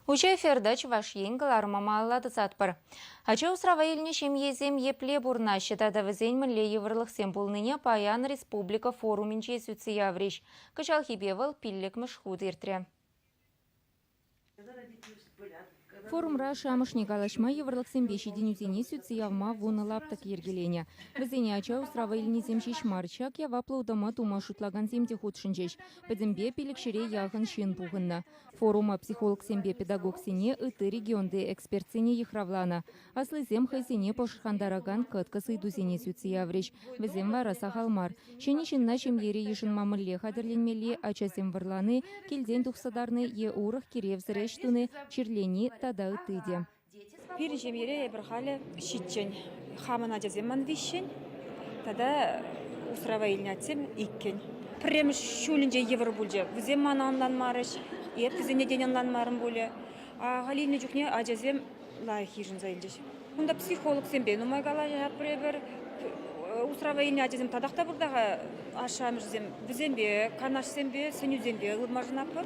Уҫӑ эфирта Чӑваш Ен кӑларӑма малалла тӑсатпӑр. Ача усрава илнӗ ҫемьесем епле пурӑнаҫҫӗ тата вӗсен мӗнле йывӑрлӑхсем пулнине паян республика форумӗнче сӳтсе яврӗҫ. Кӑҫалхипе вӑл пиллӗкмӗш хут иртрӗ. Форумра ашшӗ-амӑшне калаҫма, йывӑрлӑхсемпе ҫитӗнӳсене сӳтсе явма вунӑ лаптӑк йӗркеленӗ. Вӗсене ача усрава илнисем ҫеҫ мар, ҫак яваплӑ утӑма тума шутлакансем те хутшӑнчӗҫ. Пӗтӗмпе пилӗкҫӗре яхӑн ҫын пухӑннӑ. Форума психологсемпе педагогсене, ытти регионти экспертсене йыхравланӑ. Аслисем хӑйсене пӑшӑрхантаракан кӑткӑс ыйтусене сӳтсе яврӗҫ. Вӗсем вара сахал мар. Ҫӗнӗ ҫынна ҫемьере йышӑнма мӗнле хатӗрленмелли, ачасем вӑрлани, килтен тухса тарни е урӑх киревсӗр ӗҫ туни, чирлени тата ытти те. Пирӗн ҫемьере эпир халӗ ҫиччӗн. Хамӑн ачасем ман виҫҫӗн тата усрава илнӗ атьсем иккӗн. Пӗрремӗш ҫулӗнче йывӑр пулчӗ. Вӗсем мана ӑнланмарӗҫ, эп вӗсене тен ӑнланмарӑм пулӗ. Ахаль илнӗ чухне ачасем лайӑх йышӑнса илчӗҫ. Кунта психологсемпе нумай калаҫатпӑр эпир. Усрава илнӗ ачасем татах та пур та-ха ашшӗ-амӑшӗсем. Вӗсемпе канашсемпе, сӗнӳсемпе ылмашӑнатпӑр.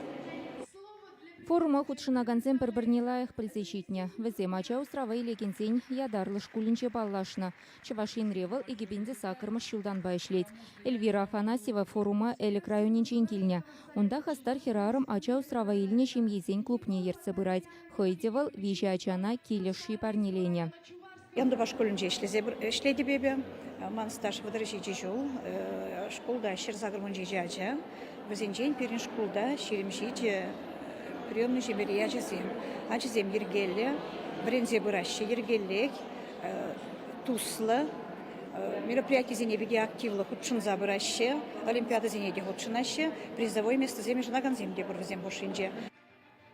Форума хутшӑнакансем пӗр-пӗрне лайӑх пӗлсе ҫитнӗ. Вӗсем ача усрава илекенсен ятарлӑ шкулӗнче паллашнӑ. Чӑваш Енре вӑл 2008-мӗш ҫултанпа ӗҫлет. Эльвира Афанасьева форума Элӗк районӗнчен килнӗ. Унта хастар хӗрарӑм ача усрава илнӗ ҫемьесен клубне ертсе пырать. Хӑй те вӑл виҫӗ ачана кил ӑшши парнеленӗ. Янтупа шкулӗнче ӗҫлесе ӗҫлетӗп эпӗ. Ман стаж 37 ҫул. Шкулта 187 ача. Вӗсенчен пирӗн шкулта 27 приемный ҫемьери ачасем. Ачасем йӗркеллӗ, вӗренсе пыраҫҫӗ йӗркеллех, туслӑ. Мероприятисене питӗ активлӑ хутшӑнса пыраҫҫӗ, олимпиадӑсене те хутшӑнаҫҫӗ, призовой местосем йышӑнакансем те пур вӗсем хушшинче.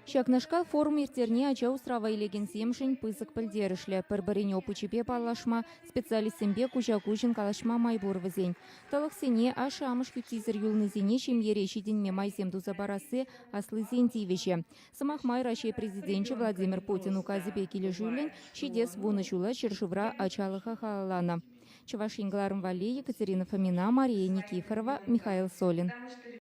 Ҫакнашкал форум ирттерни ача усрава илекенсемшӗн пысӑк пӗлтерӗшлӗ. Пӗр-пӗрин опычӗпе паллашма, специалистсемпе куҫа-куҫӑн калаҫма май пур вӗсен. Тӑлӑхсене, ашшӗ-амӑш хӳттисӗр юлнисене ҫемьере ҫитӗнме майсем туса парасси аслисен тивӗҫӗ. Сӑмах май, Раҫҫей Президенчӗ Владимир Путин указӗпе килӗшӳллӗн ҫитес вунӑ ҫула ҫӗршывра ачалӑха халалланӑ. Чӑваш Ен кӑларӑм валли Екатерина Фомина, Мария Никифорова, Михаил Солин.